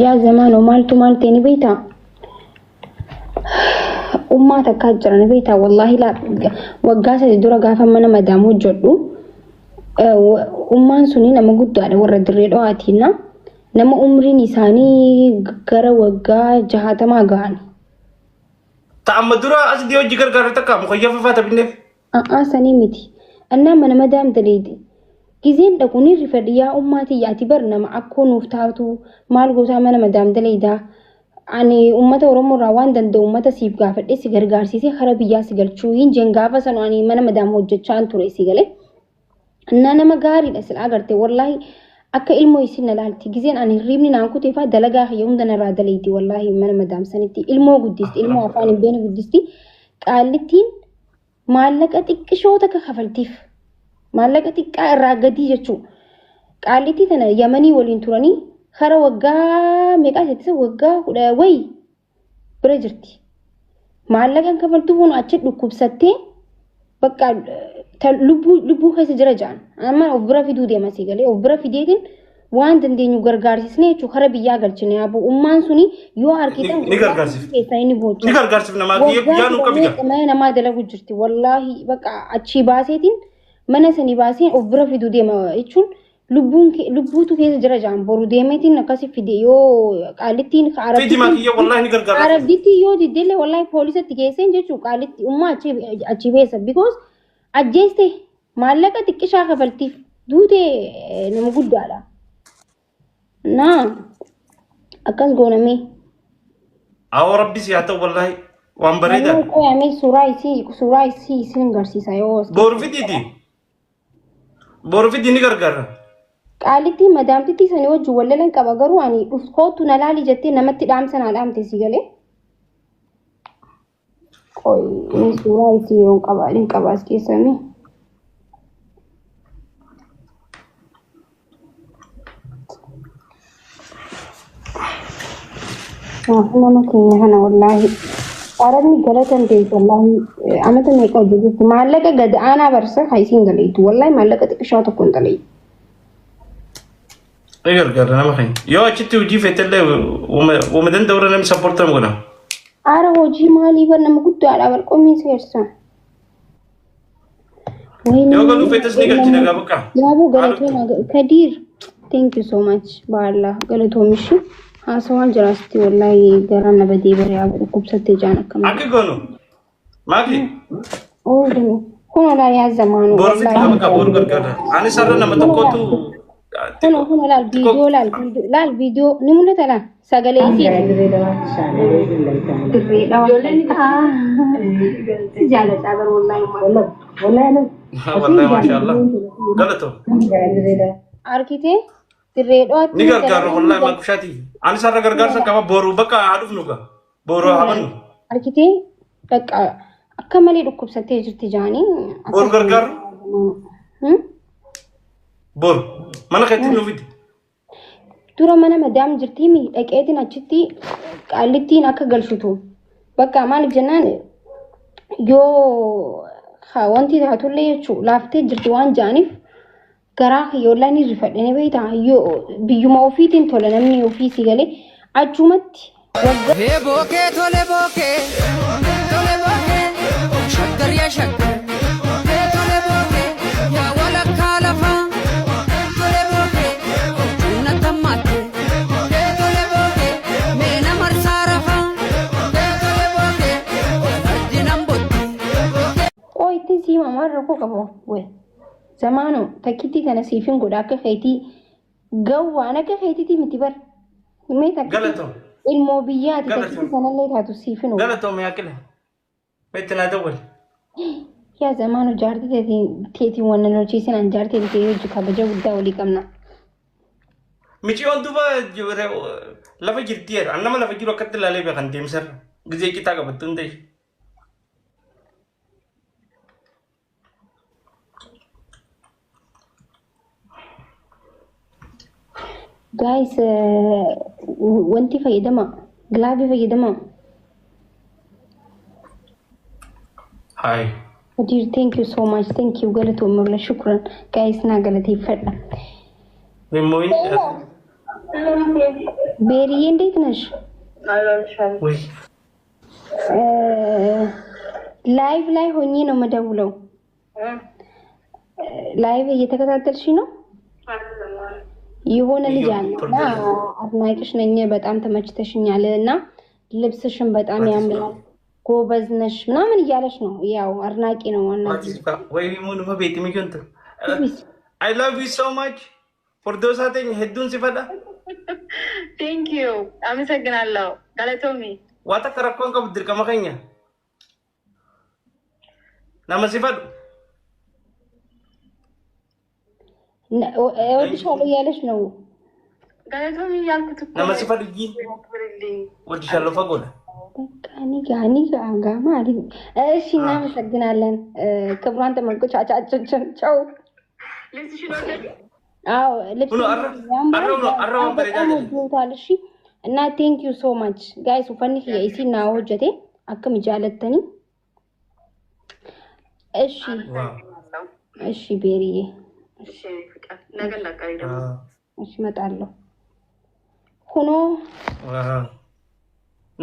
Yaa zamaanoo maaltu maal ta'e ni beektaa? Ummaa takkaa jira ni beektaa? Wallaahi waggaa 3 dura gaafa mana madaam hojjedhu ummaan suni nama guddaadha warra dirree dhawaatiin nama umriin isaanii gara waggaa 60 ga'an. Ta amma dura as dhiyoo hojii gargaarre takka mukayyafa faa taphinneef. A'aa sanii miti. Annaa mana madaam daleeyde. Gizeen dhaqu ni rifadhe yaa ummaa tiyya ati bar nama akkoo nuuf taatu maal gootaa mana madaam daleeydaa. Ani ummata Oromoo irraa waan danda'u ummata siif gaafadhee si gargaarsiisee kara biyyaa si galchuu hin jeen gaafa sanu ani mana madaam hojjechaan ture si galee. Innaa nama gaariidha sila agarte wallaahi akka ilmoo isin na laalti gizeen ani hirriibni naan kutee faa dalagaa kiyya hunda narraa daleeyti wallaahi mana madaam sanitti ilmoo guddisti ilmoo afaan hin beekne guddisti qaallittiin maallaqa xiqqishoo takka kafaltiif maallaqa xiqqaa irraa gadii jechuu qaallittii tana yamanii waliin turanii kara waggaa meeqaa jettisa waggaa kudha wayi bira jirti. Maallaqa hin kafaltuu kun achi dhukkubsattee bakka lubbuu lubbuu keessa jira ja'an. Amma of bira fiduu deema si galee of bira fideetiin waan dandeenyu gargaarsisnee jechuun kara biyyaa galchine yaaboo ummaan suni yoo argitan Ni gargaarsifti. keessaa inni boocha. Ni gargaarsifna maatii Waggaa guyyaa nuu qabi meeqa mana namaa dalagu jirti wallaahi bakka achii baaseetiin mana sanii baaseen of bira fiduu deema jechuun Lubbuun kee lubbuutu keessa jira jaan boru deemeetiin akkasi fide yoo qaalittiin Fidi arabdittiin maakiyya wallahi ni gargaara. arabdittiin yoo diddellee wallahi poolisatti geesseen jechuun qaalitti ummaa achi achi beessa because ajjeeste maallaqa xiqqishaa kafaltiif duute nama guddaadha. Naa akkas goonamee. Awoo rabbi si haa ta'u wallahi waan bareedaa. Wallahi qoyamee suuraa isii isin garsiisa yoo as Boru fidiiti. Boru fidi ni gargaarra. Qaalittii madaamtittii sanii wajjin wal lolan qaba garuu ani dhuf koottu na laali jettee namatti dhaamsa naa dhaamte si galee. Qoy mee suuraa isii yoon qaba hin qaba as keessa mee. Nama keenya kana wallaahi arabni galata hin beeku wallaahi amata meeqa hojjetetti maallaqa gad aanaa barsa haa isiin galeetu wallaahi maallaqa xiqqishaa tokko hin galeetu. Ni gargaara nama keenya. Yoo achitti hojii feetellee uuma danda'urra namni sappoortii nama godha. Aara hojii maalii bar nama guddaadha bar qommiin seersa. Yoo galuu feetes ni galchina gaa bakka. Yaaboo galatooma Kadiir. Thank you so much. Baala galatoomishi. Haasawaan jiraasti wallaahi garaan na badee bare yaaboo dhukkubsattee jaan akkam. Akka goonu. Maaki. Oo kun olaa yaa zamaanu. Boru fiti gaa bakka boru gargaara. Anis har'a nama tokkotu. Kun kun laal viidiyoo laal laal viidiyoo ni mul'ata laal sagalee isii. Dirree dhawaa. Si jaaladha bar wallaahi. Wallahi maashaallah. Galatoo. Arkitee dirree dhawaatti. Ni gargaara wallahi makushaati. Anis har'a gargaarsa qaba boru bakka haa dhufnu gaa. Boru haa bannu. Arkitee bakka akka malee dhukkubsattee jirti jaanii. Boru gargaaru. Boru mana keetti nu fidi. Dura mana madaam jirtiimi dhaqeetiin achitti qaallittiin akka galchitu. Bakka maaliif jennaan yoo wanti taatullee jechuun laaftee jirti waan ja'aniif garaa kiyya wallaahi ni rifadhe ni beektaa yoo biyyuma ofiitiin tola namni ofii si galee achumatti waggaa Hee bookee tole bookee tole bookee shaggar yaa shaggar hee tole bookee yaa walakkaa lafaa tole bookee humna tammaatte hee tole bookee mee na marsaa rafaa hee tole bookee fardi nan botti. Qoo ittiin sii mamaan rakkoo qabu we zamaanu takkittii tana siifin godha akka keetii gawwaan akka keetitii miti bar mee takkittii Galatoom. ilmoo biyyaati Galatoom. takkittii sanallee taatu siifin godha. Galatoom yaa qile. Meetti naa dawwali. Yaa zamaanu jaartii teetiin waan nan hojjeessin an jaartii teetii hojii kabaja guddaa walii qabna. Miciyoon duuba lafa jirti jedha. An nama lafa jiru akkatti ilaalee beekan deemsarra. Gizee citaa qabattu hin ta'e. Guys, wanti fayyadama gilaabii fayyadama. Hayi. Kadir, thank you so much. Thank you. Galatoomii shukran. Guys, naa galateeffadha. Mimmoyin. ቤሪዬ እንዴት ነሽ? ወይ ላይቭ ላይ ሆኜ ነው የምደውለው። Live እየተከታተልሽ ነው? የሆነ ልጅ አለ እና አድናቂሽ ነኝ፣ በጣም ተመችተሽኛል እና ልብስሽን በጣም ያምራል፣ ጎበዝ ነሽ ምናምን እያለች ነው። ያው አድናቂ ነው ዋና። ወይ ሙሉ ቤት የሚገንት I love you so much. Furdoosaa teenya hedduun si fedha. Thank you. አመሰግናለሁ። Galatoomi. Waa takka rakkoon qabu, dirqama keenya. Nama si fedhu. እወድሻለሁ እያለች ነው። Galatoomi እያልኩት እኮ Nama si fedhu ጂ አክብርልኝ። ወድሻለሁ fagoodha. በቃ ኒጋ ኒጋ ጋ ማለት እሺ፣ እናመሰግናለን። ክቡራን ተመልካቾቻችን ቻው። ልብስሽን ወደድሽ? አዎ ልብስ Kuno arra arra uno arra waan bareedaa በጣም jedhe. ወዶታል። እሺ እና thank you so much guys. Uffanni kiyya isin naa hojjete akkam jaalattanii? እሺ። አመሰግናለሁ። እሺ ቤሪዬ። እሺ የኔ ፍቅር፣ ነገ ላቀሪ ደግሞ። እሺ እመጣለሁ። ሆኖ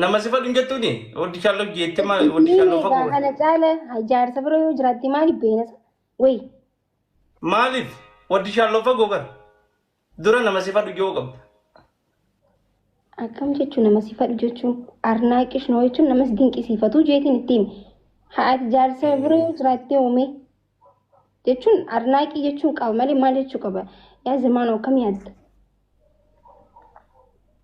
Nama si fedhu hin jettuuni ወድሻለሁ jettee maal ወድሻለሁ fagoodha. Kana caala jaarsa bira yoo jiraatte maaliif beenasa ወይ? Maaliif ወድሻለሁ fagoo bara dura nama si fedhu yoo qabda. Akkam jechuun nama si fedhu jechuun arnaaqish ነው jechuun namas dinqisiifatu jeetiin ittiin haati jaarsa bira yoo jiraatte uume jechuun arnaaqii jechuun qaba malee maal jechuu qaba? Yaa zamaanoo akkam yaadda?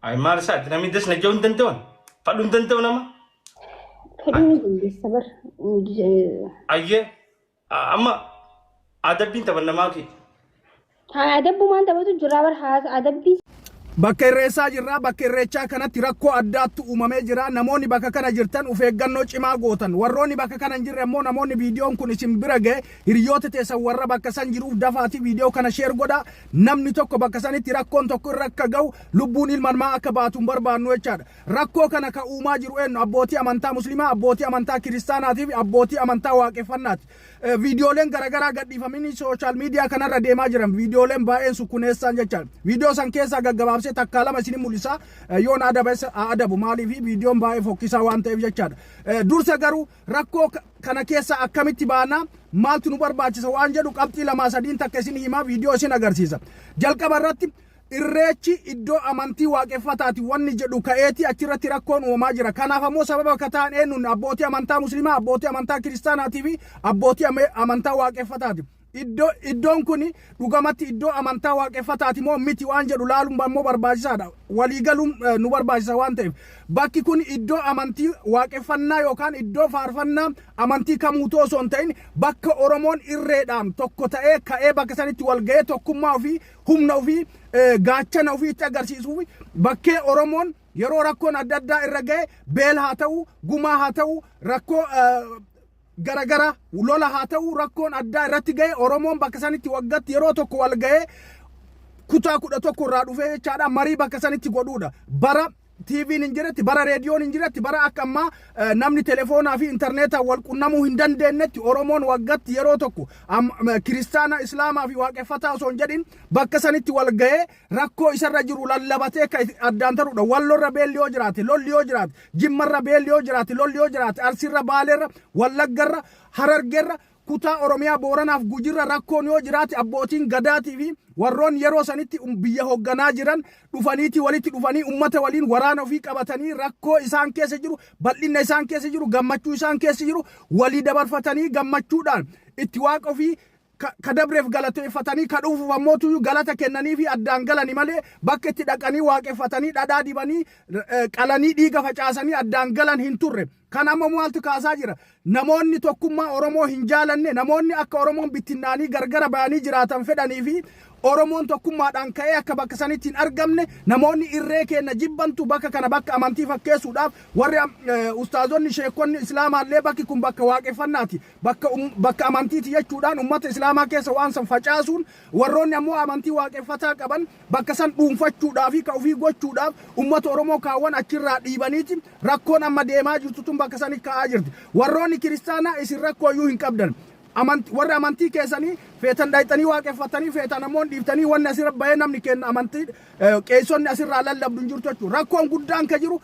Ay, maal isaati namni das na ja'uu hin danda'an fedhuu hin danda'u nama. Fedhuu ni dandeessa bar. Ayyee, amma adabbiin tapha namaa kee. Adabbumaan taphatu jira bar, adabbii. Bakka irreessaa jirra. Bakka irreechaa kanatti rakkoo addaattu uumamee jira. Namoonni bakka kana jirtan of eeggannoo cimaa gootan. Warroonni bakka kana hin jirre immoo, namoonni viidiyoon kun isin bira ga'e, hiriyoota teessan warra bakka san jiruuf dafaatii viidiyoo kana share godha. Namni tokko bakka sanitti rakkoon tokko irra akka ga'u, lubbuun ilma namaa akka baatu hin barbaannu jechaadha. Rakkoo kana ka uumaa jiru eenyu? Abbootii amantaa musliimaa, abbootii amantaa kiristaanaatii fi abbootii amantaa waaqeffannaati. Viidiyooleen garaagaraa gadhiifamanii social media kanarra deemaa jiran, viidiyooleen baay'een sukkuneessaan jechaadha. Viidiyoo san keessaa gaggabaabsee takkaa lama isin mul'isa. Yoon adabes adabu maaliif viidiyoon baay'ee fokkisaa waan ta'eef jechaadha. Dursa garuu rakkoo kana keessa akkamitti baana, maaltu nu barbaachisa waan jedhu qabxii lamaa sadiin takka isin himaa, viidiyoo isin agarsiisa. Jalqaba irratti irreechi iddoo amantii waaqeffataati wanni jedhu ka'eeti achirratti rakkoon uumamaa jira. Kanaaf ammoo sababa akka ta'an eenyuun? Abbootii amantaa musliimaa, abbootii amantaa kiristaanaatii fi abbootii amantaa waaqeffataati. Iddoon kun dhugamatti iddoo amantaa waaqeffataati moo miti waan jedhu laaluun ammoo barbaachisaadha. Waliigaluun nu barbaachisa waan ta'eef. Bakki kun iddoo amantii waaqeffannaa yookaan iddoo faarfannaa amantii kamuutu osoo hin ta'in, bakka Oromoon irreedhaan tokko ta'ee ka'ee bakka sanitti wal ga'ee tokkummaa ofii, humna ofii, gaachana ofii itti agarsiisuuf, bakkee Oromoon yeroo rakkoon adda addaa irra ga'e, beela haa ta'u, gumaa haa ta'u, rakkoo garagara, lola haa ta'u, rakkoon addaa irratti ga'e, Oromoon bakka sanitti waggatti yeroo tokko wal ga'ee kutaa 11 irraa dhufee jechaadha marii bakka sanitti godhuudha. Bara TV'n hin jiretti, bara reediyoon hin jiretti, bara akka ammaa namni telefoonaa fi intarneetaan wal qunnamuu hin dandeenyetti, Oromoon waggatti yeroo tokko kiristaana, islaamaa fi waaqeffataa osoo hin jedhin bakka sanitti wal ga'ee rakkoo isarra jiru lallabatee akka addaan ta'udha. Wallorra beelli yoo jiraate, lolli yoo jiraate, Jimmarra beelli yoo jiraate, lolli yoo jiraate, Arsiirra, Baaleerra, Wallaggarra, Harargeerra, kutaa Oromiyaa Booranaaf Gujirra rakkoon yoo jiraate, abbootiin gadaatii fi warroon yeroo sanitti biyya hoogganaa jiran dhufaniiti walitti dhufanii ummata waliin waraana ofii qabatanii rakkoo isaan keessa jiru, bal'inna isaan keessa jiru, gammachuu isaan keessa jiru walii dabarfatanii, gammachuudhaan itti waaqa ofii ka dabreef galateeffatanii, ka dhufuuf ammootu galata kennanii fi addaan galani malee bakka itti dhaqanii waaqeffatanii, dhadhaa dibanii, qalanii, dhiiga facaasanii addaan galan hin turre. Kan amma maaltu kaasaa jira? Namoonni tokkummaa Oromoo hin jaalanne, namoonni akka Oromoon bittinnaanii gargara bayanii jiraatan fedhanii fi Oromoon tokkummaadhaan ka'ee akka bakka sanitti hin argamne, namoonni irree kenna jibbantu bakka kana bakka amantii fakkeessuudhaaf, warri ustaazonni, sheekonni islaamaallee bakki kun bakka waaqeffannaati, bakka amantiiti jechuudhaan ummata islaamaa keessa waan san facaasuun, warroonni ammoo amantii waaqeffataa qaban bakka san dhuunfachuudhaaf fi ka ofii gochuudhaaf ummata Oromoo kaawwan achirraa dhiibaniiti rakkoon amma deemaa jirtu tun bakka sanitti ka'aa jirti. Warroonni kiristaanaa, isin rakkoo iyyuu hin qabdan. Warri amantii keessanii feetan dhayxanii waaqeffatanii, feetan ammoo dhiiftanii, wanni asirra bahee namni kenna amantii qeessonni asirraa lallabdu hin jirtu jechuudha. Rakkoon guddaan ka jiru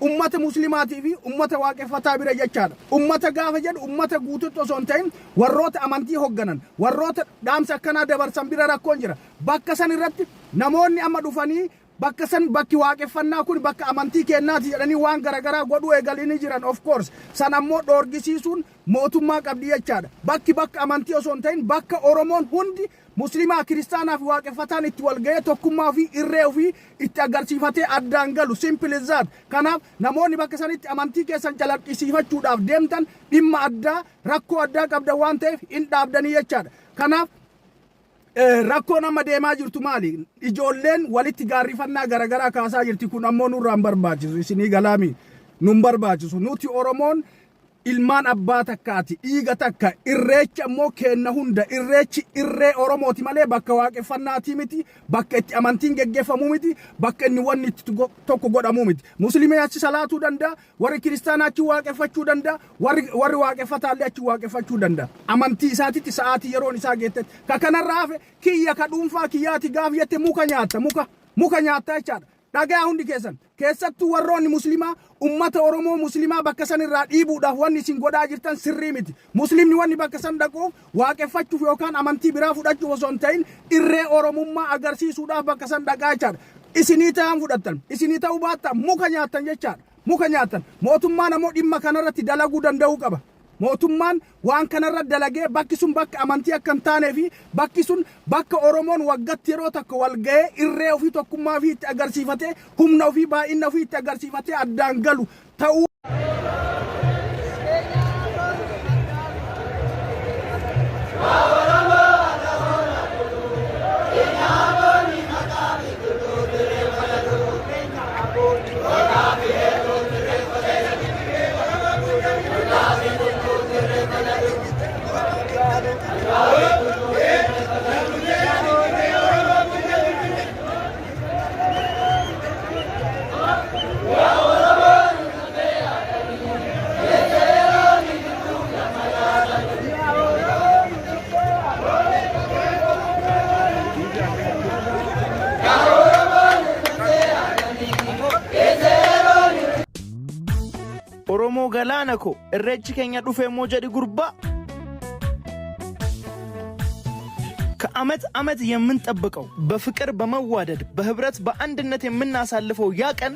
ummata Muslimaatii fi ummata waaqeffataa bira jechaadha. Ummata gaafa jedhu ummata guututti osoo hin ta'in, warroota amantii hogganan, warroota dhaamsa akkanaa dabarsan bira rakkoon jira. Bakka san irratti namoonni amma dhufanii bakka san, bakki waaqeffannaa kun bakka amantii kennaati jedhanii waan garaagaraa godhuu eegalanii jiran. Of course, san ammoo dhoorgisiisuun mootummaa qabdi jechaadha. Bakki bakka amantii osoo hin ta'in bakka Oromoon hundi, Muslimaa, Kiristaanaa fi waaqeffataan itti wal ga'ee tokkummaa ofii, irree ofii itti agarsiifatee addaan galu. Simple as that. Kanaaf namoonni bakka sanitti amantii keessan calaqqisiifachuudhaaf deemtan dhimma addaa, rakkoo addaa qabdan waan ta'eef hin dhaabdanii jechaadha. Kanaaf rakkoon amma deemaa jirtu maali? Ijoolleen walitti gaarrifannaa garaagaraa kaasaa jirti. Kun ammoo nurraa hin barbaachisu. Isinii galaami, nun barbaachisu. Nuti Oromoon ilmaan abbaa takkaati, dhiiga takka. Irreechi ammoo keenna hunda. Irreechi irree Oromooti malee bakka waaqeffannaatii miti, bakka itti amantiin geggeeffamuu miti, bakka inni wanni itti tokko godhamuu miti. Musliimni achi salaatuu danda'a, warri Kiristaanaa achi waaqeffachuu danda'a, warri waaqeffataallee achi waaqeffachuu danda'a amantii isaatitti, sa'aatii yeroon isaa geettetti. Ka kanarraa hafe kiyya, ka dhuunfaa kiyyaati gaaf jette, muka nyaatta, muka nyaatta jechaadha. Dhagaa hundi keessan, keessattuu warroonni Muslimaa, ummata Oromoo Muslimaa bakka san irraa dhiibuudhaaf wanni isin godhaa jirtan sirrii miti. Muslimni wanni bakka san dhaquuf waaqeffachuuf yookaan amantii biraa fudhachuuf osoo hin ta'in irree Oromummaa agarsiisuudhaaf bakka san dhaqaa jechaadha. Isinii ta'an fudhattan, isinii ta'uu baattan muka nyaattan jechaadha. Muka nyaattan. Mootummaan ammoo dhimma kanarratti dalaguu danda'uu qaba. Mootummaan waan kanarra dalagee bakki sun bakka amantii akka hin taanee fi bakki sun bakka Oromoon waggatti yeroo tokko wal ga'ee irree ofii, tokkummaa ofii itti agarsiifatee, humna ofii, baay'ina ofii itti agarsiifatee addaan galu ta'uu. Oromoo galaana ko, Irreechi keenya dhufe immoo jedhi gurbaa. ከአመት አመት የምንጠብቀው፣ በፍቅር በመዋደድ፣ በህብረት በአንድነት የምናሳልፈው ያ ቀን